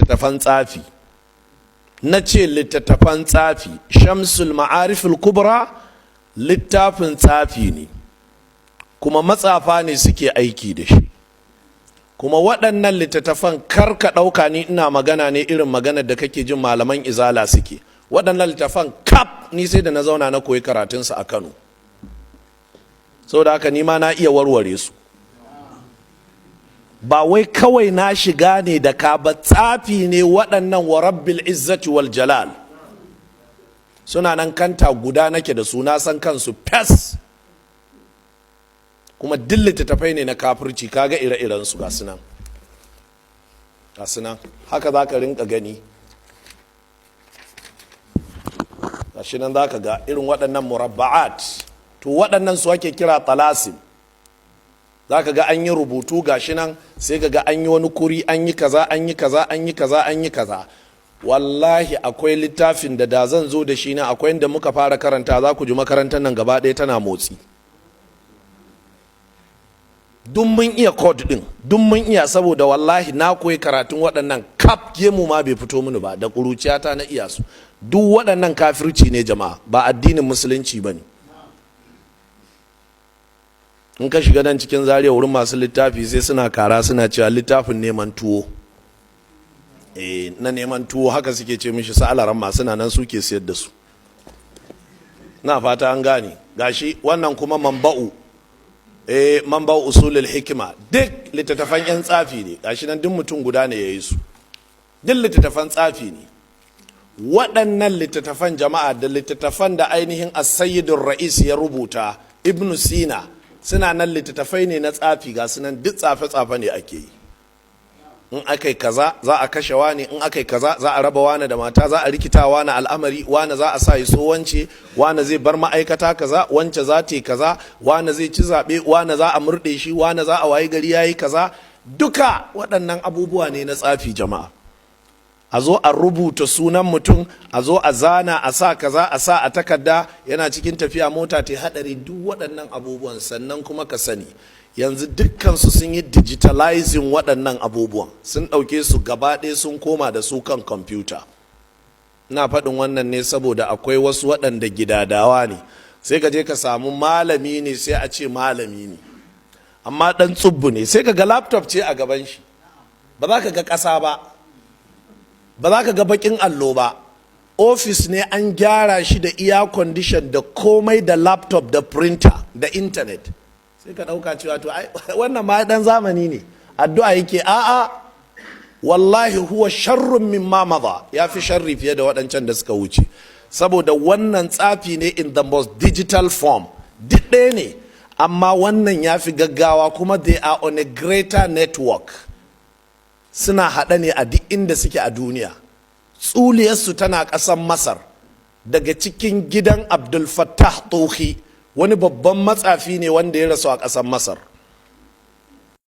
Littattafan tsafi na ce, littattafan tsafi. Shamsul Ma'ariful Kubra littafin tsafi ne, kuma matsafa ne suke aiki da shi. Kuma waɗannan littattafan, kar ka ɗauka ni ina magana ne irin maganar da kake jin malaman Izala suke. Waɗannan littattafan kaf, ni sai da na zauna na koyi karatunsu a Kano. Saboda haka ni ma na iya warware su. Ba wai kawai na shiga ne da ka ba, tsafi ne waɗannan. Wa rabbil izzati wal jalal, suna nan, kanta guda nake da su, na san kansu fes. Kuma duk littattafai ne na kafirci. Kaga ire-iren su, ga sunan, ga sunan. Haka za ka rinka gani, gashi nan, za ka ga irin waɗannan murabba'at. To, waɗannan su ake kira talasim. Za ka ga an yi rubutu, gashi nan, sai ka ga an yi wani kuri, an yi kaza, an yi kaza, an yi kaza, an yi kaza. Wallahi akwai littafin da da zan zo da shi na, akwai inda muka fara karanta, za ku ji makarantar nan gaba ɗaya tana motsi. Duk mun iya code din, duk mun iya, saboda wallahi na koyi karatun waɗannan kaf, gemu ma bai fito mini ba, da ƙuruciyata na iya su. Duk waɗannan kafirci ne jama'a, ba addinin Musulunci ba ne. In ka shiga nan cikin Zaria wurin masu littafi, sai suna kara suna cewa littafin neman tuwo, eh, na neman tuwo, haka suke ce mishi. Sa'alaran masu nan suke siyar da su. Na fata an gane. Gashi wannan kuma manba'u, eh, Manba'u Usulul Hikima. Duk littattafan yan tsafi ne. Gashi nan, duk mutum guda ne ya yi su. Duk littattafan tsafi ne waɗannan littattafan jama'a, da littattafan da ainihin Asayidun Ra'is ya rubuta, Ibnu Sina, suna nan, littattafai ne na tsafi. Ga sunan, duk tsafe-tsafe ne ake yi. In aka yi kaza, za a kashe wani. In aka yi kaza, za a raba wani da mata, za a rikita wani al'amari, wani za a sa yi so wance, wani zai bar ma'aikata kaza, wance za ta yi kaza, wani zai ci zaɓe, wani za a murɗe shi, wani za a wayi gari ya yi kaza. Duka waɗannan abubuwa ne na tsafi jama'a. A zo a rubuta sunan mutum, a zo a zana, a sa kaza, a sa a takarda, yana cikin tafiya mota ta haɗari. Duk waɗannan abubuwan. Sannan kuma ka sani, yanzu dukkansu sun yi digitalizing waɗannan abubuwan, sun ɗauke su gaba ɗaya, sun koma da su kan kwamfuta. Ina faɗin wannan ne saboda akwai wasu waɗanda gidadawa ne. Sai ka je ka samu malami ne, sai a ce malami ne, amma ɗan tsubbu ne. Sai ka ga laptop ce a gaban shi, ba za ka ga ƙasa ba, ba za ka ga baƙin allo ba. Ofis ne an gyara shi da air condition da komai, da laptop da printer da internet. Sai ka ɗauka cewa to wannan ma ɗan zamani ne, addu'a yake. A'a, wallahi huwa sharrun mimma madha, ya fi sharri fiye da waɗancan da suka wuce, saboda wannan tsafi ne in the most digital form. Duk ɗaya ne, amma wannan ya fi gaggawa, kuma they are on a greater network. Suna haɗe ne a duk inda suke a duniya. Tsuliyarsu tana ƙasar Masar, daga cikin gidan Abdul Fattah Tohi, wani babban matsafi ne wanda ya rasu a ƙasar Masar.